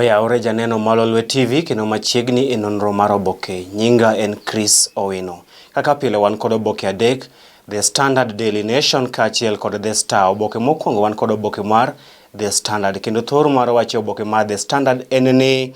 Oyawore janeno ma Lolwe TV kendo machiegni e nonro mar oboke. Nyinga en Chris Owino. Kaka pile wan kod oboke adek, The Standard, Daily Nation kaachiel kod The Star. Oboke mokwongo wan kod oboke mar The Standard kendo thor mar wach e oboke mar The Standard en ni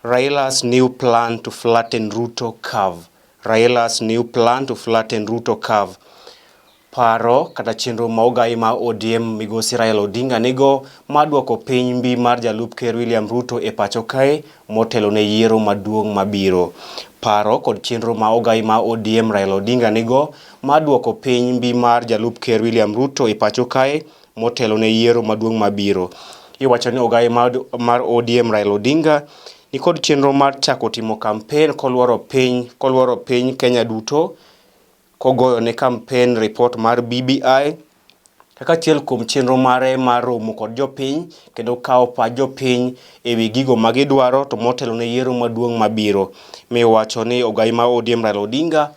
Raila's new plan to flatten Ruto curve. Raila's new plan to flatten Ruto curve. Paro kata chenro ma ogai ma ODM migosi Raila Odinga nigo mar duoko piny mbi mar jalup ker William Ruto e pacho kae motelo ne yiero maduong' mabiro. Paro kod chenro ma ogai ma ODM Raila Odinga nigo mar duoko piny mbi mar jalup ker William Ruto e pacho kae motelo ne yiero maduong' mabiro. Iwacho ni ogai mar ODM Raila Odinga nikod chenro mar chako timo kampen koluoro piny Kenya duto kogoyo ne kampen ripot mar BBI kaka achiel kuom chenro mare mar romo kod jopiny kendo kawo pach jopiny e wi gigo ma gidwaro to motelo ne yiero maduong' mabiro. Miwacho ni ogai mar ODM Raila Odinga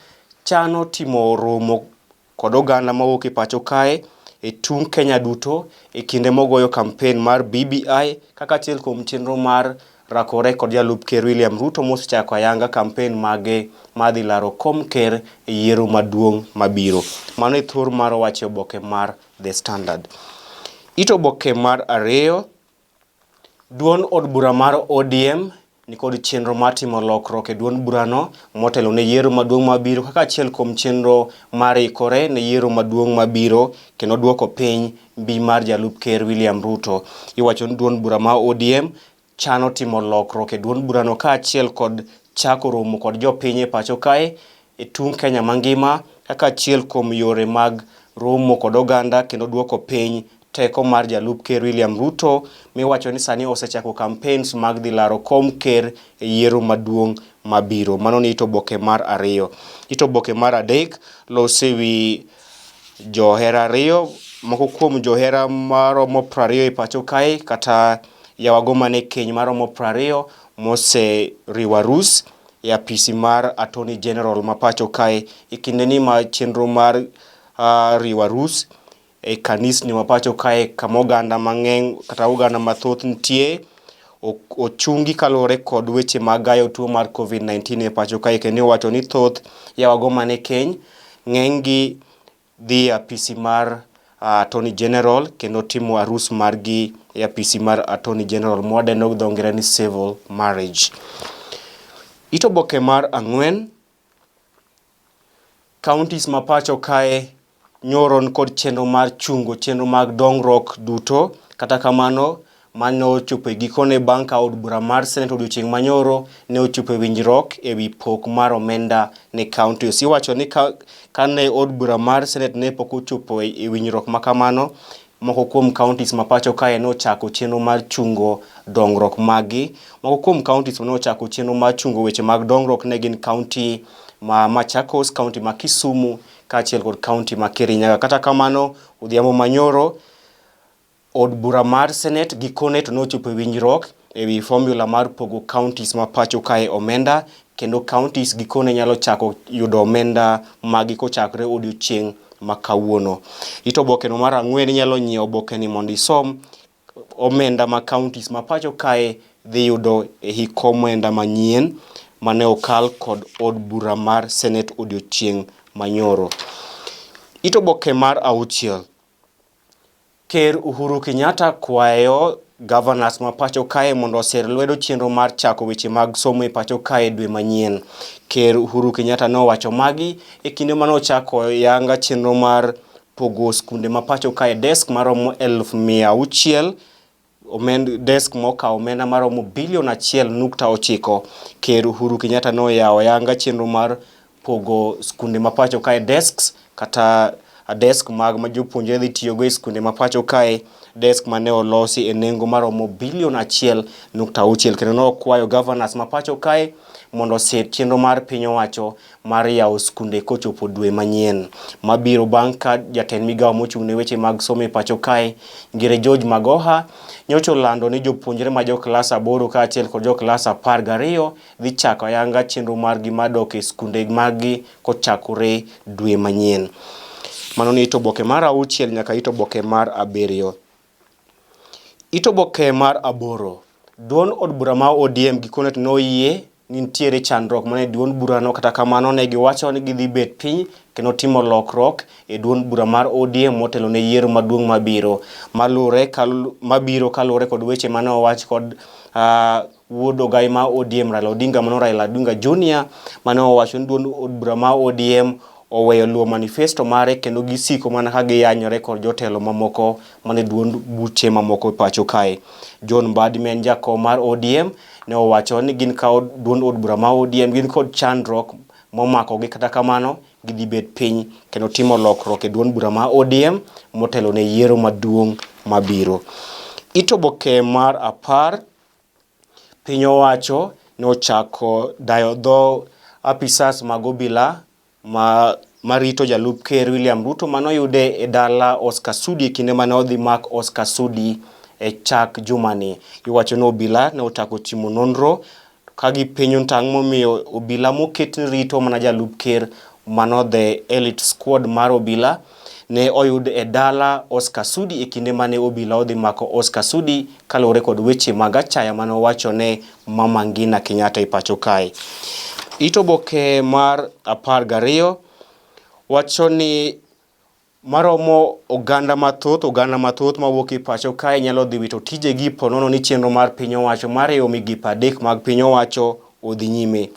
chano timo romo kod oganda mawuok e pacho kae e tung' Kenya duto e kinde mogoyo kampen mar BBI kaka achiel kuom chenro mar rakore kod jalup ker William Ruto mosechako ayanga kampen mage mar dhi laro kom ker e yiero maduong' mabiro. Mano e thor mar wach e oboke mar The Standard. It oboke mar ariyo, duond od bura mar ODM nikod chenro mar timo lokruok e duond burano motelo ne yiero maduong' mabiro kaka achiel kuom chenro mar ikore ne yiero maduong' mabiro kendo duoko piny mbi mar jalup ker William Ruto. Iwacho ni duond bura mar ODM chano timo lokruok e duond burano kaachiel kod chako romo kod jopiny e pacho kae e tung' Kenya mangima kaka achiel kuom yore mag romo kod oganda kendo duoko piny teko mar jalup ker William Ruto miwacho ni sani osechako campaigns mag dhi laro kom ker e yiero maduong' mabiro. Mano ni it oboke mar ariyo. It oboke mar adek loso e wi johera ariyo, moko kuom johera maromo 20 e pacho kae kata yawago mane keny maromo 20 moseriwo arus e apisi mar Attorney General ma pacho kae e kindeni ma chenro mar riwo arus e kanisni ma pacho kae kama oganda mang'eny kata oganda mathoth nitie ochungi kaluwore kod weche mag gayo tuo mar Covid-19 e pacho kae kendo iwacho ni thoth yawago mane keny ng'enygi dhi e apisi mar Attorney General kendo timo arus margi e apisi mar Attorney General mwadendo gi dho ngere ni civil marriage. It oboke mar ang'wen, counties ma pacho kae nyoro nikod chenro mar chungo chenro mag dongruok duto. Kata kamano, mano ochopo e gikone bang' ka od bura mar Senate odiochieng' manyoro ne ochopo e winjruok e wi pok mar omenda ne counties. Iwacho ni kane od bura mar Senate ne pok ochopo e winjruok ma kamano, moko kuom counties ma pacho kae nochako chenro mar chungo dongruok maggi. Moko kuom counties mane ochako chenro mar chungo weche mag dongruok ne gin county ma Machakos, county ma Kisumu kaachiel kod county ma Kirinyaga. Kata kamano, odhiambo manyoro, od bura mar Senate gikone to nochopo e winjruok e wi formula mar pogo counties ma pacho kae omenda kendo counties gikone nyalo chako yudo omenda magi kochakre odiochieng' ma kawuono. It obokeno mar ang'wen inyalo nyiewo obokeni mondo isom omenda ma counties ma pacho kae dhi yudo e hik omenda manyien mane okal kod od bura mar Senate odiochieng' manyoro. It oboke mar auchiel. Ker Uhuru Kenyatta kwayo governors ma pacho kae mondo oser lwedo chenro mar chako weche mag somo e pacho kae dwe manyien. Ker Uhuru Kenyatta nowacho magi e kinde mane ochako yanga chenro mar pogo skunde ma pacho kae desk maromo 600,000 omend desk mokawo omenda maromo bilion 1.9. Ker Uhuru Kenyatta noyawo ayanga chenro mar pogo skunde ma pacho kae desks kata desk mag ma jopuonjre dhi tiyogo e skunde ma pacho kae, desk mane olosi e nengo maromo bilion 1.6 kendo nokwayo governors ma pacho kae mondo osir chenro mar piny owacho mar yawo skunde kochopo dwe manyien mabiro bang' ka jatend migawo mochung' ne weche mag somo e pacho kae Ngire George Magoha nyocha olando ni jopuonjre ma jo klas 8 kaachiel kod jo klas 12 dhi chako ayanga chenro margi mar dok e skunde maggi kochakore dwe manyien. Mano ni it oboke mar 6 nyaka it oboke mar 7. It oboke mar 8. Duond od bura ma ODM gikone to noyie ni nitiere chandruok mane duond burano kata kamano ne giwacho ni gidhi bet piny kendo timo lokruok e duond bura mar ODM motelo ne yiero maduong' mabiro malure mabiro kaluwore kod weche mane owach kod wuod ogai ma ODM Raila Odinga mano Raila Odinga Junior mane owacho ni duond od bura ma ODM oweyo luwo manifesto mare kendo gisiko mana ka giyanyore kod jotelo mamoko mane duond buche mamoko e pacho kae. John Mbadi ma en jakom mar ODM ne owacho ni gin ka duond od bura ma ODM gin kod chandruok momakogi kata kamano gidhi bet piny kendo timo lokruok e duond bura ma ODM motelo ne yiero maduong' mabiro. It oboke mar apar piny owacho nochako dayo dho apisas mag obila ma marito jalup ker William Ruto mane oyude e dala Oscar Sudi e kinde mane odhi mak Oscar Sudi e chak jumani. Iwacho ni obila ne ochako timo nonro ka gipenjo ni to ang'o momiyo obila moket ni rito mana jalup ker mano the elite squad mar obila ne oyud e dala Oscar Sudi e kinde mane obila odhi mako Oscar Sudi kaluwore kod weche mag achaya mane owacho ne Mama Ngina Kenyatta e pacho kae. It oboke mar 12 wacho ni maromo oganda mathoth oganda mathoth mawuok e pacho kae nyalo dhi wito tijegi po nono ni chenro mar piny owacho mar riwo migepe adek mag piny owacho odhi nyime.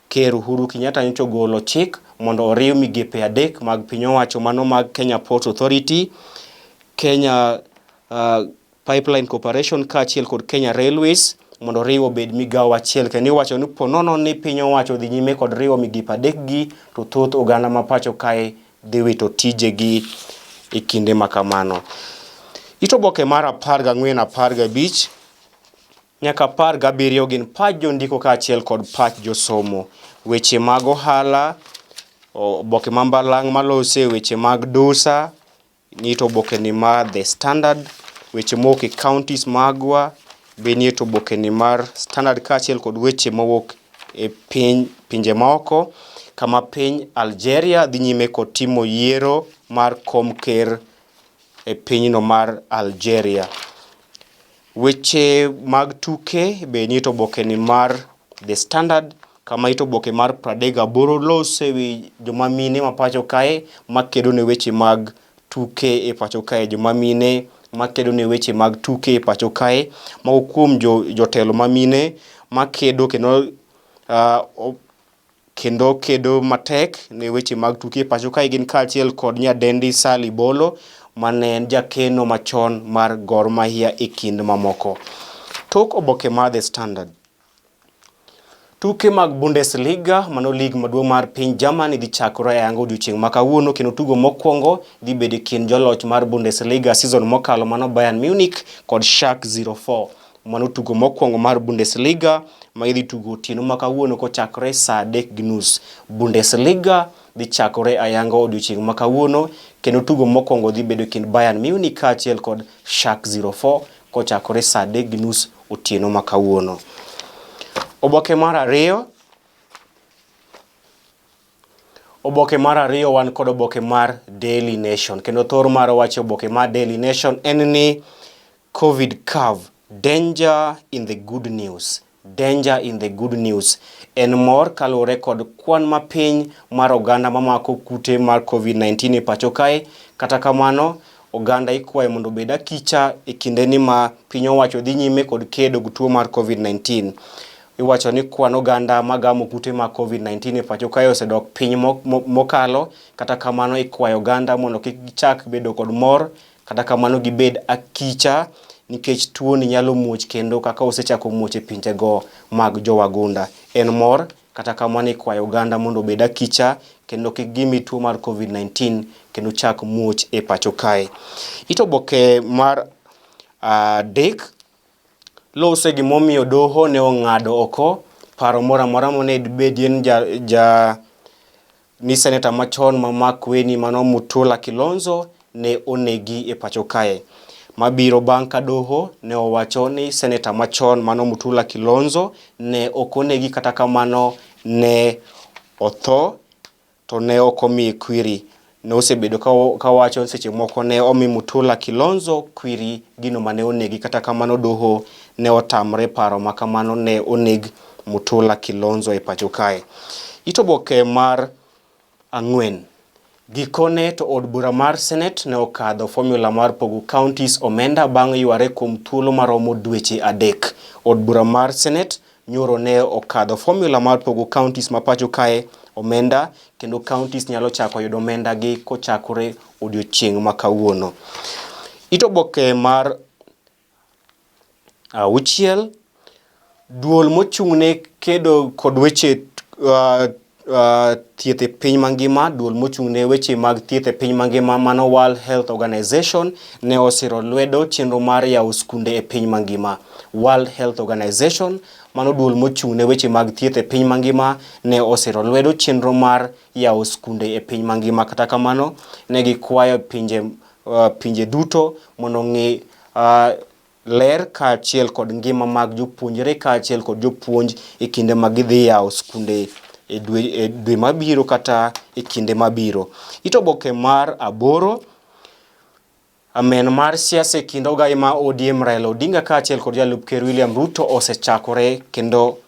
Ker Uhuru Kenyatta nyocha ogolo chik mondo oriw migepe adek mag piny owacho mano mag Kenya Ports Authority, Kenya Pipeline Corporation kaachiel kod Kenya Railways mondo oriw obed migawo achiel kendo iwacho ni po nono ni piny owacho odhi nyime kod riwo migepe adekgi to thoth oganda ma pacho kae dhi wito tijegi e kinde ma kamano. It oboke mar 14 15 nyaka 17 gin pach jondiko kaachiel kod pach josomo. Weche mag ohala, oboke ma mbalang' malose weche mag dosa, nie to oboke ni mar The Standard, weche mowuok e counties magwa be nie to oboke ni mar Standard kaachiel kod weche mowuok e piny pinje maoko kama piny Algeria dhi nyime kod timo yiero mar kom ker e pinyno mar Algeria. Weche mag tuke be nie to oboke ni mar The Standard kama it oboke mar 38 lose wi joma mine ma pacho kae makedo ne weche mag tuke e pacho kae joma mine makedo ne weche mag tuke e pacho kae moko kuom jotelo ma mine makedo kendo kendo kedo matek ne weche mag tuke e pacho kae gin kaachiel kod nyadendi Sally Bolo mane en jakeno machon mar Gor Mahia e kind mamoko. Tok oboke mar The Standard. Tuke mag Bundesliga, mano lig maduong' mar piny Germany dhi chakore e ayanga odiochieng' ma kawuono kendo tugo mokwongo dhi bedo e kind joloch mar Bundesliga season mokalo mano Bayern Munich kod Schalke 04. Mano tugo mokwongo mar Bundesliga ma idhi tugo otieno ma kawuono kochakore saa 3:30. Bundesliga dhi chakore ayanga odiochieng' ma kawuono kendo tugo mokwongo dhi bedo e kind Bayern Munich kaachiel kod Schalke 04 kochakore saa 3:30 otieno ma kawuono. Oboke mar ariyo Oboke mar ariyo wan kod oboke mar Daily Nation kendo thor mar wacho oboke mar Daily Nation en ni Covid curve danger in the good news danger in the good news en mor kaluwore kod kwan mapiny mar oganda mamako kute mar Covid-19 e pacho kae. Kata kamano, oganda ikwayo mondo obed akicha e kindeni ma piny owacho dhi nyime kod kedo gi tuo mar Covid-19. Iwacho ni kwan oganda magamo kute mag Covid-19 e pacho kae osedok piny mokalo, kata kamano ikwayo oganda mondo kik gichak bedo kod mor, kata kamano gibed akicha nikech tuoni nyalo muoch kendo kaka osechako muoch e pinjego mag jowagunda. En mor, kata kamano ikwayo oganda mondo obed akicha kendo kik gimi tuo mar Covid-19 kendo chak muoch e pacho kae. It oboke mar adek lose gimomiyo doho ne ong'ado oko paro moro amora mane dibedie ni ja ni seneta machon ma Makueni mano Mutula Kilonzo ne onegi e pacho kae. Mabiro bang' ka doho ne owacho ni seneta machon mano Mutula Kilonzo ne ok onegi kata kamano ne otho to ne ok omiye kwiri. ne osebedo ka wacho ni seche moko ne omi Mutula Kilonzo kwiri gino mane onegi kata kamano doho ne otamre paro ma kamano ne oneg Mutula Kilonzo e pacho kae. It oboke mar ang'wen. Gikone to od bura mar Senate ne okadho formula mar pogo counties omenda bang' yware kuom thuolo maromo dweche adek. Od bura mar Senate nyoro ne okadho formula mar pogo counties ma pacho kae omenda kendo counties nyalo chako yudo omenda gi kochakore odiochieng' ma kawuono. It oboke mar auchiel, duol mochung'ne kedo kod weche thieth e piny mangima, duol mochung'ne weche mag thieth e piny mangima mano World Health Organization ne osiro lwedo chenro mar yawo skunde e piny mangima. World Health Organization, mano duol mochung'ne weche mag thieth e piny mangima ne osiro lwedo chenro mar yawo skunde e piny mangima. Kata kamano, ne gikwayo pinje, pinje duto mondo ong'i ler kaachiel kod ngima mag jopuonjre kaachiel kod jopuonj e kinde ma gidhi yawo skunde e dwe, e dwe mabiro kata e kinde mabiro. It oboke mar aboro, amen mar siasa e kind ogai ma ODM Raila Odinga kaachiel kod jalup ker William Ruto osechakore kendo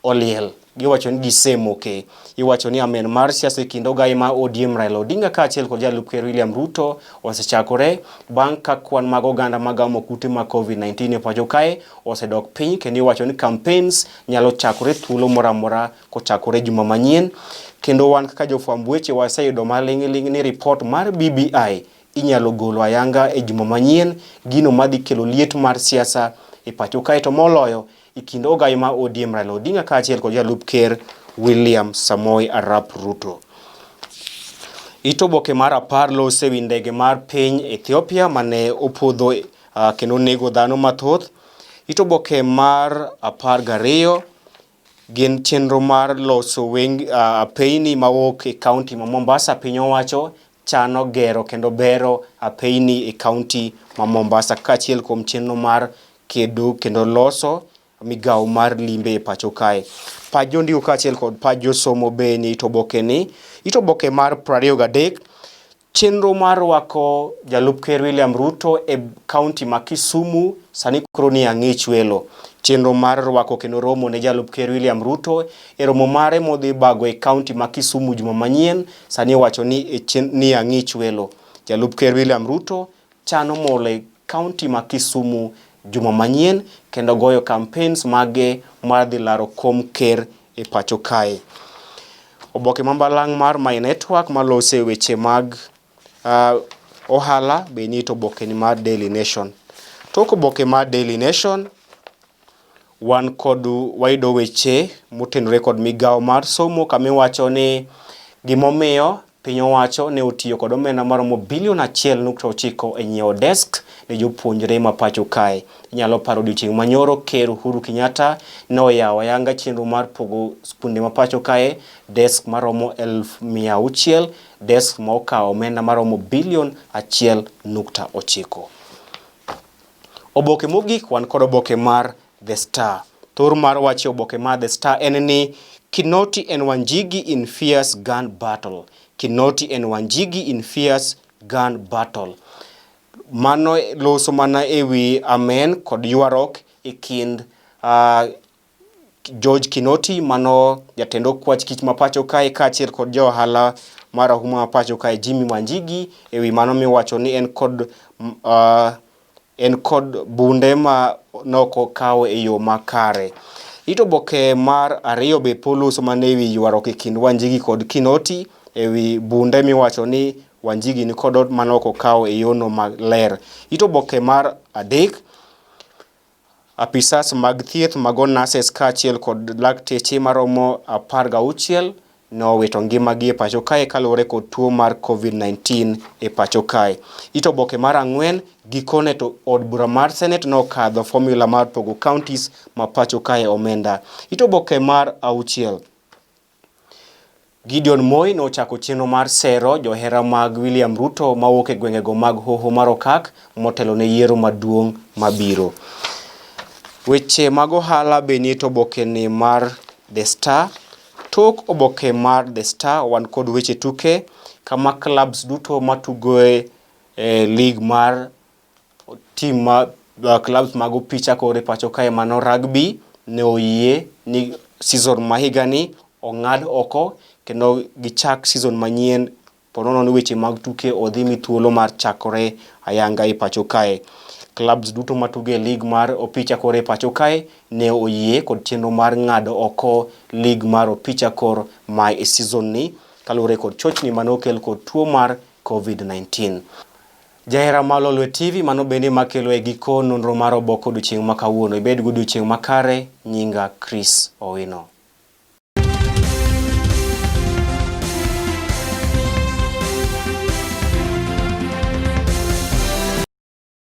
oliel. Giwacho ni gisemoke. Iwacho ni amen mar siasa e kind ogai ma ODM Raila Odinga kaachiel kod jalup ker William Ruto osechakore bang' ka kwan mag oganda magamo kute mag COVID-19 e pacho kae osedok piny kendo iwacho ni campaigns nyalo chakore thuolo moro amora kochakore juma manyien. Kendo wan kaka jofwamb weche waseyudo maling'ling' ni ripot mar BBI inyalo golo ayanga e juma manyien, gino madhi kelo liet mar siasa e pacho kae to moloyo e kind ogai ma ODM Raila Odinga kaachiel kod jalup ker William Samoei Arap Ruto. It oboke mar apar lose wi ndege mar piny Ethiopia mane opodho kendo nego dhano mathoth. It oboke mar 12 gin chenro mar loso weng apeyni mawuok e kaunti ma Mombasa. Piny owacho chano gero kendo bero apeyni e kaunti ma Mombasa kaachiel kuom chenro mar kedo kendo loso migawo mar limbe e pacho kae. Pach jondiko kaachiel kod pach josomo be ni it oboke ni. It oboke mar 23 chenro mar rwako jalup ker William Ruto e kaunti ma Kisumu sani koro ni ang'ich welo. Chenro mar rwako kendo romo ne jalup ker William Ruto e romo mare modhi bago e kaunti ma Kisumu juma manyien sani iwacho ni e ni ang'ich welo. Jalup ker William Ruto chano molo e kaunti ma Kisumu juma manyien kendo goyo campaigns mage mar dhi laro kom ker e pacho kae. Oboke ma balang' mar My Network malose weche mag ohala be nie oboke ni mar Daily Nation. Tok oboke mar Daily Nation, wan kod wayudo weche motenore kod migawo mar somo kamiwacho ni gimomiyo piny owacho ne otiyo kod omenda maromo bilion 1.9 e nyiewo desk ne jopuonjre ma pacho kae. Inyalo paro odiochieng' manyoro Ker Uhuru Kenyatta ne oyawo ayanga chenro mar pogo skunde ma pacho kae desk maromo 600,000, desk ma okawo omenda maromo bilion 1.9. Oboke mogik wan kod oboke mar The Star. Thor mar wach e oboke mar The Star en ni Kinoti and Wanjigi in fierce gun battle. Kinoti and Wanjigi in fierce gun battle. Mano loso mana e wi amen kod ywaruok e kind George Kinoti mano jatend okwach kich ma pacho kae kaachiel kod ja ohala marahuma ma pacho kae Jimmy Wanjigi e wi mano miwacho ni en kod en kod bunde ma nok okawo e yo makare. It oboke mar ariyo be poloso mana e wi ywaruok e kind Wanjigi kod Kinoti e wi bunde miwacho ni Wanjigi ni kod manok okawo e yono maler. It oboke mar adek apisas mag thieth mago nurses kaachiel kod lakteche maromo 16 nowito ngimagi e pacho kae kaluwore kod tuo mar COVID-19 e pacho kae. It oboke mar ang'wen, gikone to od bura mar Senate nokadho formula mar pogo counties ma pacho kae omenda. It oboke mar auchiel, Gideon Moi nochako chenro mar sero johera mag William Ruto mawuok e gwengego mag Hoho mar Okak motelo ne yiero maduong' mabiro. Weche mag ohala be nie oboke ni mar The Star. Tok oboke mar The Star wan kod weche tuke kama clubs duto matugoe e league mar team ma clubs mag opich akore pacho kae mano rugby ne oyie ni season ma higani ong'ad oko kendo gichak season manyien ponono ni weche mag tuke odhi mi thuolo mar chakore ayanga e pacho kae. Clubs duto matugo e league mar opich akor e pacho kae ne oyie kod chenro mar ng'ado oko league mar opich akor ma e season ni kaluwore kod chochni mane okel kod tuo mar Covid-19. Jahera ma Lolwe TV mano bende makelo e giko nonro mar oboke odiochieng' ma kawuono. Ibed gi odiochieng' makare, nyinga Chris Owino.